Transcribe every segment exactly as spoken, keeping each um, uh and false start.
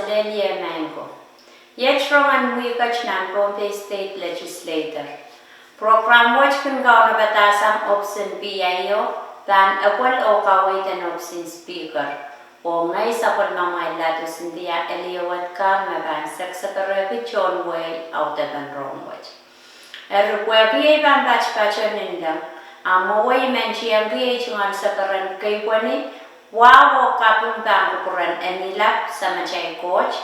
Lel ie maing ko. Iet rongen wihk et nan Pohnpei State Legislature. Program wet kin kaunopada sang ohpis en PIO, pahn epwel oh kaweid en ohpis en Speaker. Oh ngehi sapwellimamwail Ladis Cynthia Eliowet Carr me pahn sekesekerehki tohn wehi audepen rong wet. Eri pwehki ei pahn patpato nin leng, a mwowei I men tiengki ei tungoal sekeren kei pweni, wahu oh kaping pahn kupwuren Eni Lap, Samatail Koht.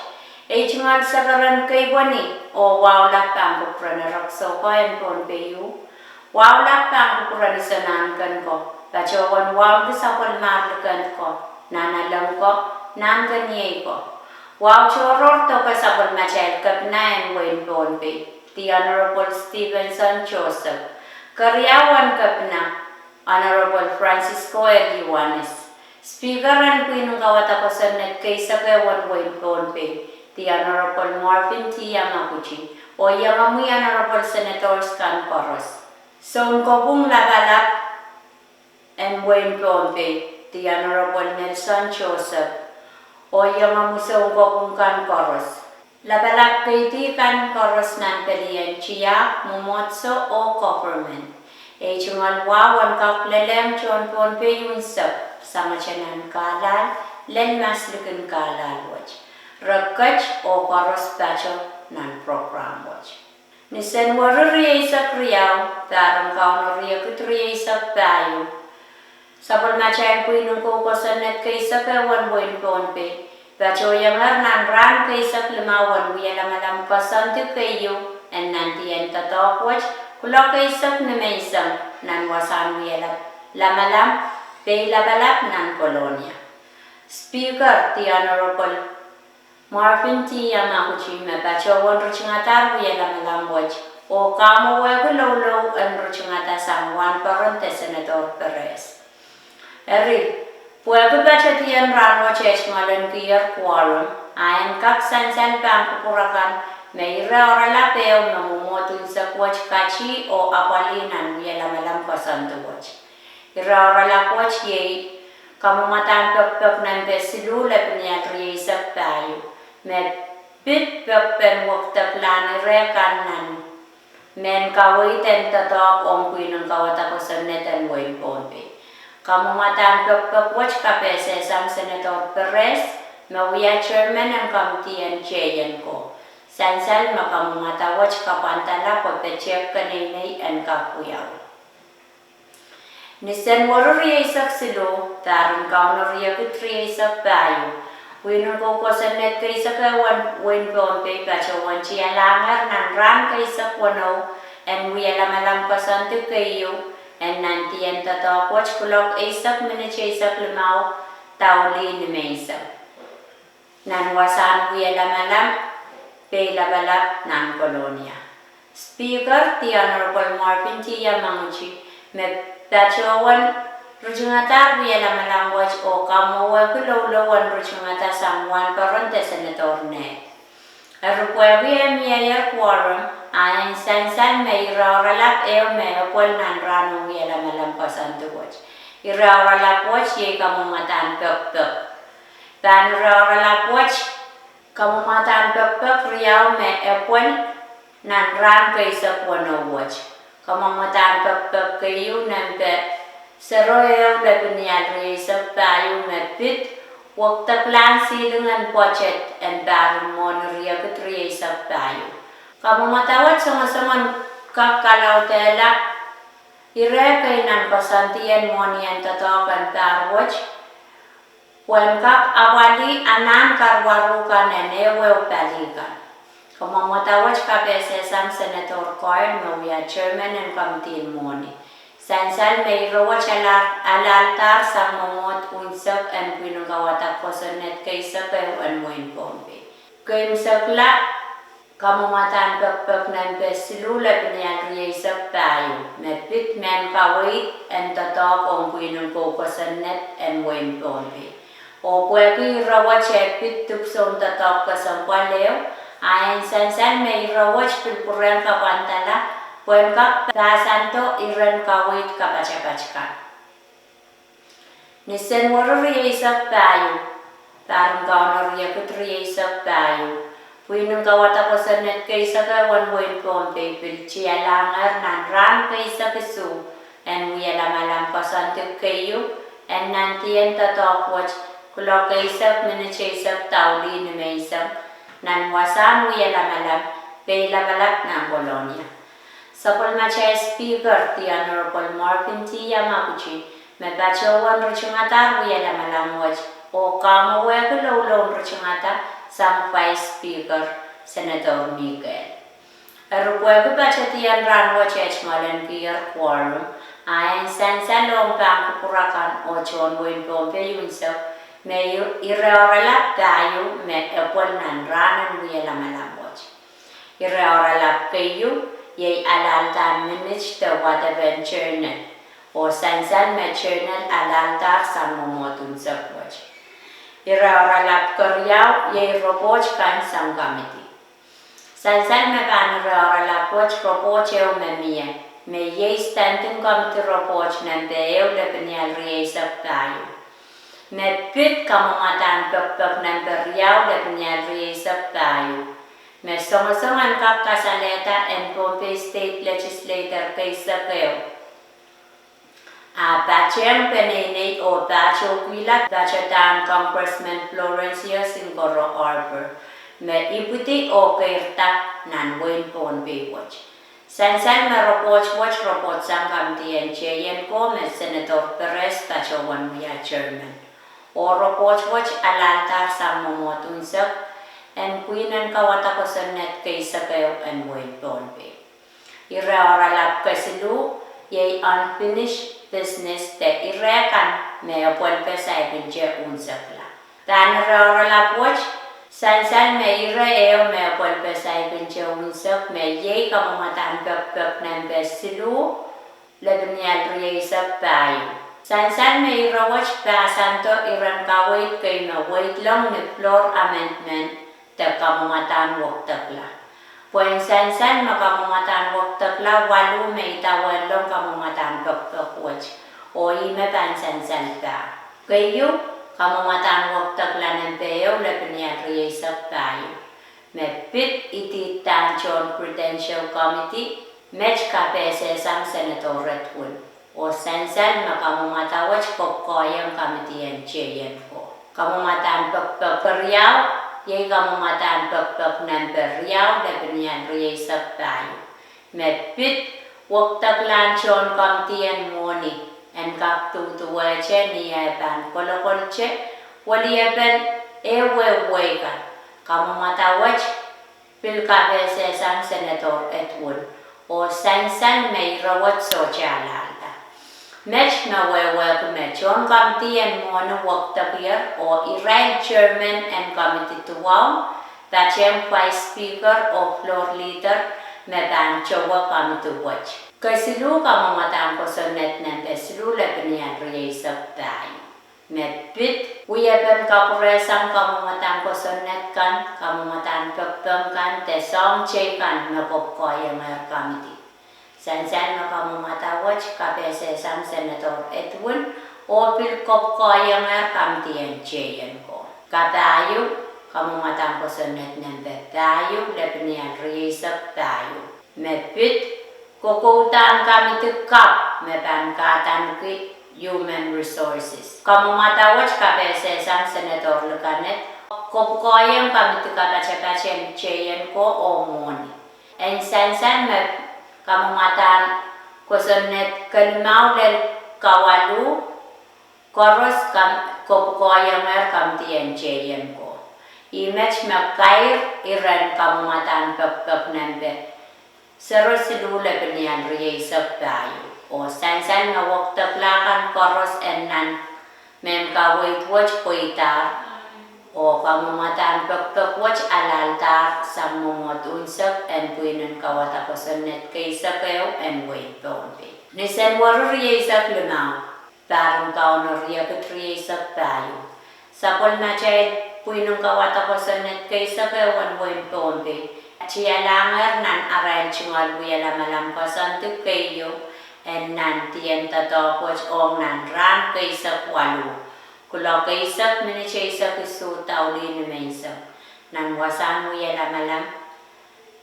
Ei tungoal sekeren kei pweni oh wahu lap pahn kupwuren Erekiso ko en Pohnpei uh. Wahu lap pahn kupwuren Iso Nahnken ko, patohwan wauneki sapwellimar likend ko, Nahnalek ko, Nahnkeniei ko. Wahu tohrohr doke sapwellimatail Kepina en wehin Pohnpei, The Honorable Stephenson Joseph. Keriau en Kepina, Honorable Francisco L. Ioanis. Speaker en pwihn en kauwada kosonned keisek ehu en wehin Pohnpei, The Honorable Marvin T. Yamaguchi, oh iengomwi Honorable Senators kan koaros. Sounkopwung Lapalap en wehin Pohnpei, The Honorable Nelson Joseph, oh iengomwi sounkopwung kan koaros. Lapalap keidi kan koaros nan pelien tiahk, mwomwohdiso oh government. Ei tungoal wahu en kak lelehng tohn Pohnpei unsek, sangete nan kahlahl, lel maslikin kahlahl wet. Re ket oh koaros pato nan program wet. Ni Senweri rieisek riau, pahr en Kauno riekid rieisek pahieu, sapwellimatail pwihn en kou kosonned keisek ehu en wehin Pohnpei patohiengehr nan rahn keisek limau en wialamalam koasoandi keieu en nandien doadoahk wet, kuloak eisek nimenseng, nan wasahn wialap lamalam, Peilapalap nan Kolonia. Speaker, The Honorable Marvin T. Yamaguchi me patohwan ritingadahr wialamalam wet, oh kamwowehki loulou en ritingada sang wahnpoaron de Senator Perez. Eri, pwehki patedien rahnwet e tungoal en kiher quorum, a en kak sansal pahn kupwur akan me ire oaralap ehu me mwomwohd unsek wet kati oh apwalih nan wialamalam koasoandi wet. Ire oaralap wet iei kamwomwadahn pekipek nempe siluh lepin ial rieisek pahieu, me pid pekpen wekidek lahn ire kan nan mehn kaweid en doadoahk ong pwihn en kauwada kosonned en wehin Pohnpei. Kamwomwadahn pekipek wet kapehse sang Senator Perez, me wia chairman en komiti en teienko. Sansal me kamwomwada wet kapwandala pwe petehk keneinei en kak wiawi. Ni Senweri rieisek siluh, pahr en Kauno riekid rieisek pahieu, pwihn en kou kosonned keisek ehu en wehin Pohnpei patohwan tialahngehr nan rahn keisek weneu en wialamalam koasoandi keieu en nandien doadoahk wet, kuloak eisek minit eisek limau daulih nimenseng, nan wasahn wialamalam Peilapalap nan Kolonia. Speaker, The Honorable Marvin T. Yamaguchi, me patohwan ritingadahr wialamalam wet oh kamwowehki loulou en ritingada sang wahnpoaron de Senator Ned. Eri pwehki e mieier quorum, a en sansal me ire oaralap ehu me epwel nan rahn en wialamalam koasoandi wet. Ire oaralap wet iei kamwomwadahn pekipek. Pahn ire oaralap wet, kamwomwadahn pekipek riau me epwel nan rahn keisek weneu wet. Kamwomwadahn pekipek keieu nempe sero ehu lepin ial rieisek pahieu me pid wekideklahn siling en budget en pahr en mwohni riekid rieisek pahieu. Kamwomwada wet songosongen kak kalaudehla ire kei nan koasoandien mwohnien doadoahk en pahr wet, pwehn kak apwalih anahn karuwaru kan en ehuehu pali kan. Kamwomwada wet kapehse sang Senator Coyle me wia chairman en komiti en mwohni. Sansal me ire wet alahldahr sang mwomwohd unsek en pwihn en kauwada kosonned keisek ehu en wehin Pohnpei. Keimwsekla kamwomwadahn pekipek nempe siluh lepin ial rieisek pahieu me pid mehn kaweid en doadoahk ong pwihn en kou kosonned en wehin Pohnpei. Oh pwehki ire wet e pid dipwisoun doadoahk kesempwal ehu, a en sansal me ire wet pil pwurehng kapwandala pwehn kak pahsando iren kaweid kapatapat kan. Ni Senweri rieisek pahieu, Pahr en Kauno riekid rieisek pahieu, pwihn en kauwada kosonned keisek ehu en wehin Pohnpei pil tialahngehr nan rahn keisek isuh en wie lamalam koasoandi keieu en nandien doadoahk wet, kuloak eisek minit eisek daulih nimenseng, nan wasahn wie lamalam Peilapalap nan Kolonia. Sapwellimatail Speaker, The Honorable Marvin T. Yamaguchi, me patohwan ritingadahr wie lamalam wet oh kamwowehki loulou en ritingada sang Vice Speaker, Senator Miguel. Eri pwehki patedien rahn wet eh tungoalenkier quorum, a en sansal ong pahn kupwur akan oh tohn wehin Pohnpei unsek, me ire oaralap pahieu me epwel nan rahn en wie lamalam wet. Ire oaralap keieu iei alahldahn minit de wadepen journal, oh sansal me journal alahldahro sang mwomwohd unsek wet. Ire oaralap keriau iei report kan sang committee. Sansal me pahn ire oaralap wet report ehu me mie, me iei standing committee report nempe ehu lepin ial rieisek pahieu, me pid kamwomwadahn pekipek nempe riau lepin ial rieisek pahieu, me songosong en kak kasalehda en Pohnpei State Legislature keisek ehu, a patehng peneinei oh patohkihla patedahn Congressman Florencio Sincoro Arbour, me ipwidi oh keirda nan wehin Pohnpei wet. Sansal me report wet report sang committee en J N ko me Senator Perez patohwan wia chairman, oh report wet alahldahro sang mwomwohd unsek en pwihn en kauwada kosonned keisek ehu en wehin Pohnpei. Ire oaralap kesiluh iei unfinished business de ire kan me epwelpe saikinte unsekla. Pahn ire oaralap wet, sansal me ire ehu me epwelpe saikinte unsek me iei kamwomwadahn pekipek nempe siluh lepin ial rieisek pahieu. Sansal me ire wet pahsando iren kaweid kei me weidlong ni floor amendment de kamwomwadahn wekidekla. Pwehn sansal me kamwomwadahn wekidekla waluh me idawehn long kamwomwadahn pekipek wet, oh ihme pahn sansal pah. Keieu, kamwomwadahn wekidekla nempe ehu lepin ial rieisek pahieu, me pid idihdahn tohn Credential Committee, met kapehse sang Senator Edwin, oh sansal me kamwomwada wet kopwukoahieng committee en J N ko. Kamwomwadahn pekipek keriau iei kamwomwadahn pekipek nempe riau lepin ial rieisek pahieu, me pid wekideklahn tohn committee en mwohni en kak duduwehte ni eh pahn kolokolte weliepen eh wehwei kan. Kamwomwada wet pil kapehse sang Senator Edwin, oh sansal me ire wet sohte alahlda. Met me wehwehki me tohn committee en mwohni wekidekier oh irail chairman en committee duwau, patehng Vice Speaker oh Floor Leader me pahn towe committee wet. Kesiluh, kamwomwadahn kosonned nempe siluh lepin ial rieisek pahieu, me pid wiepen kapwurehsang kamwomwadahn kosonned kan, kamwomwadahn pekipek kan de soahng teikan me kopwukoahiengehr committee. Sansal me kamwomwada wet kapehse sang Senator Edwin, oh pil kopwukoahiengehr committee en J N ko. Kapahieu, kamwomwadahn kosonned nempe pahieu lepin ial rieisek pahieu, me pid kokoudahn committee kapw me pahn kahdaneki Human Resources. Kamwomwada wet kapehse sang Senator Likaned, kopwukoahieng committee kapatapat en J N ko oh mwohni. En sansal me kamwomwadahn kosonned kelimau lel kawaluh koaros kopwukoahiengehr committee en J N ko. Ih met me kair iren kamwomwadahn pekipek nempe sero siluh lepin ial rieisek pahieu, oh sansal me wekidekla kan koaros en nan mehn kaweid wet pweidahr, oh kamwomwadahn pekipek wet alahldahr sang mwomwohd unsek en pwihn en kauwada kosonned keisek ehu en wehin Pohnpei. Ni Senweri rieisek limau, pahr en Kauno riekid rieisek pahieu, sapwellimatail pwihn en kauwada kosonned keisek ehu en wehin Pohnpei tialahngehr nan arail tungoal wie lamalam koasoandi keieu en nandien doadoahk wet ong nan rahn keisek waluh, kuloak eisek minit eisek isuh daulih nimenseng, nan wasahn wie lamalam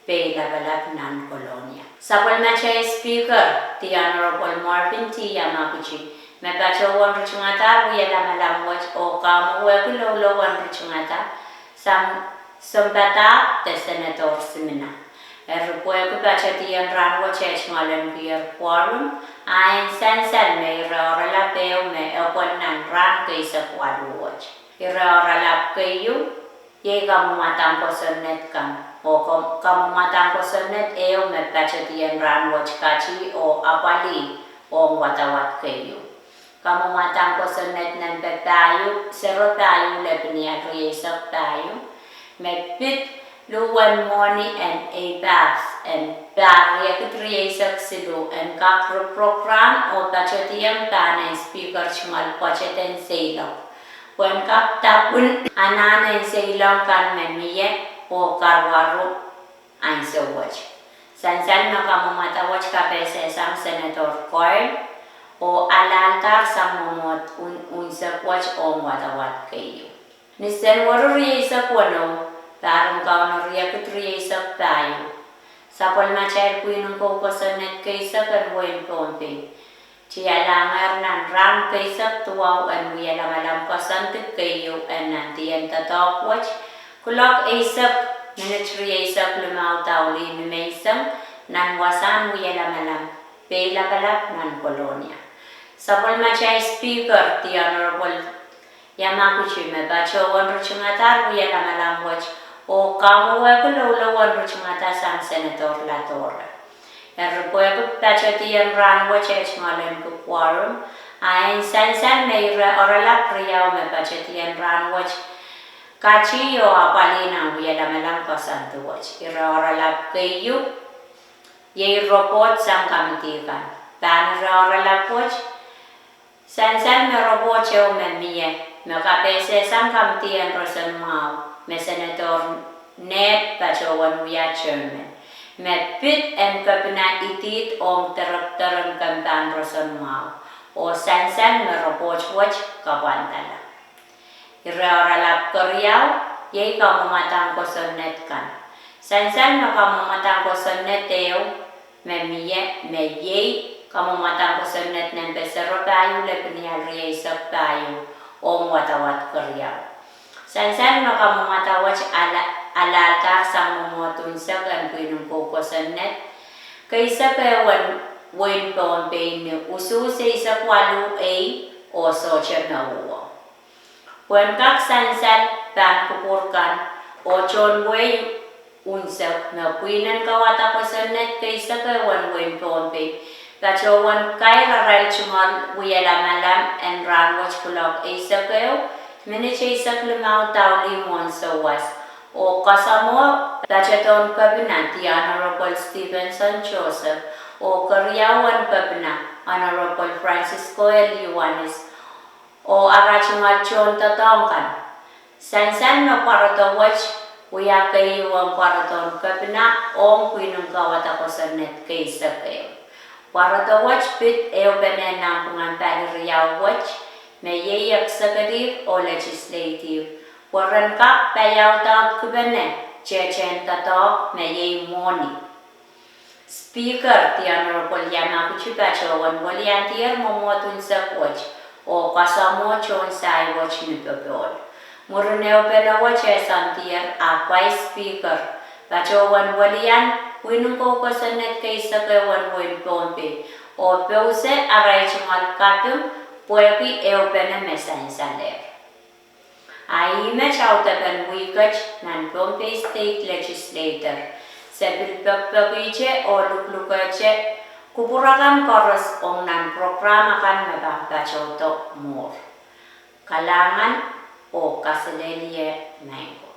Peilapalap nan Kolonia. Sapwellimatail Speaker, the Honorable Marvin T. Yamaguchi, me patohwan ritingada wie lamalam wet oh kamwowehki loulou en ritingada sang sounpadahk de Senator Simina. Eri pwehki patedien rahn wet eh tungoal en kier quorum, a en sansal me ire oaralap ehu me epwen nan rahn keisek waluh wet. Ire oaralap keieu iei kamwomwadang kosonned kan, oh kamwomwadang kosonned ehu me patedien rahn wet kati oh apwalih ong wadawad keieu. Kamwomwadang kosonned nempe pahieu, sero pahieu lepin ial rieisek pahieu, me pid luhwen mwohni en APAPS en pahr riekid rieisek siluh en kak riprokrahng oh patedien pahn en Speaker tungoal pwoateden seiloak, pwehn kak dapwin anahn en seiloak kan me mie oh karuwaru ansou wet. Sansal me kamwomwada wet kapehsehsang Senator Coyle oh alahldahr sang mwomwohd unsek wet ong wadawad keieu. Ni Senweri rieisek weneu, pahr en Kauno riekid rieisek pahieu, sapwellimatail pwihn en kou kosonned keisek en wehin Pohnpei tialahngehr nan rahn keisek duwau en wie lamalam koasoandi keieu en nandien doadoahk wet, kuloak eisek minit rieisek limau daulih nimenseng, nan wasahn wie lamalam Peilapalap nan Kolonia. Sapwellimatail Speaker, the Honorable Yamaguchi, me patohwan ritingada wie lamalam wet oh kamwowehki loulou en ritingada sang Senator Ladore. Eri pwehki patedien rahn wet eh tungoal en quorum, a en sansal me ire oaralap riau me patedien rahn wet kati oh apwalih nan wie lamalam koasoandi wet. Ire oaralap keieu iei report sang kamidi kan. Pahn ire oaralap wet, sansal me report ehu me mie, me kapehsehsang kamidi en roson mwahu, me Senator Ned patohwan wia chairman, me pid en kepina idihd ong director en kempahn roson mwahu, oh sansal me report wet kapwandala. Ire oaralap keriau iei kamwomwadang kosonned kan. Sansal me kamwomwadang kosonned ehu me mie, me iei kamwomwadang kosonned nempe sero pahieu lepin ial rieisek pahieu ong wadawad keriau. Sansal me kamwomwada wet alahldahr sang mwomwohd unsek en pwihn en kou kosonned keisek ehu en wehin Pohnpei ni usuhs eisek waluh ei oh sohte mouo. Pwehn kak sansal pahn kupwur kan oh tohn wehi unsek me pwihn en kauwada kosonned keisek ehu en wehin Pohnpei patohwan kair arail tungoal wie lamalam en rahn wet kuloak eisek ehu minit eisek limau daulih mwohn souwas, oh kasamwo patohdohn kepina the Honorable Stephenson Joseph, oh keriaun kepina Honorable Francisco L. Ioanis, oh ara tungoal tohndoadoahk kan. Sansal me pwarodo wet wia keieu en pwarodohn kepina ong pwihn en kauwada kosonned keisek ehu. Pwarodo wet pid ehupene nanpwungen pali riau wet, me iei executive oh legislative, pwe ren kak paiaudaudkipene tehtehn doadoahk me iei mwohni. Speaker, the Honorable Yamaguchi patohwan weliandier mwomwohd unsek wet oh kasamwo tohn sai wet ni popohl. Mwurin ehupene wet eh soandier, a Vice Speaker patohwan welian pwihn en kou kosonned keisek ehu en wehin Pohnpei oh pouse arail tungoal kaping pwehki ehupene me sansalehr. A ih met audepen wihket nan Pohnpei State Legislature, se pil pekipekihte oh luklukehte kupwur akan koaros ong nan prokram akan me pahn patohdo mwuhr. Kalahngan oh kaselehlie maing ko.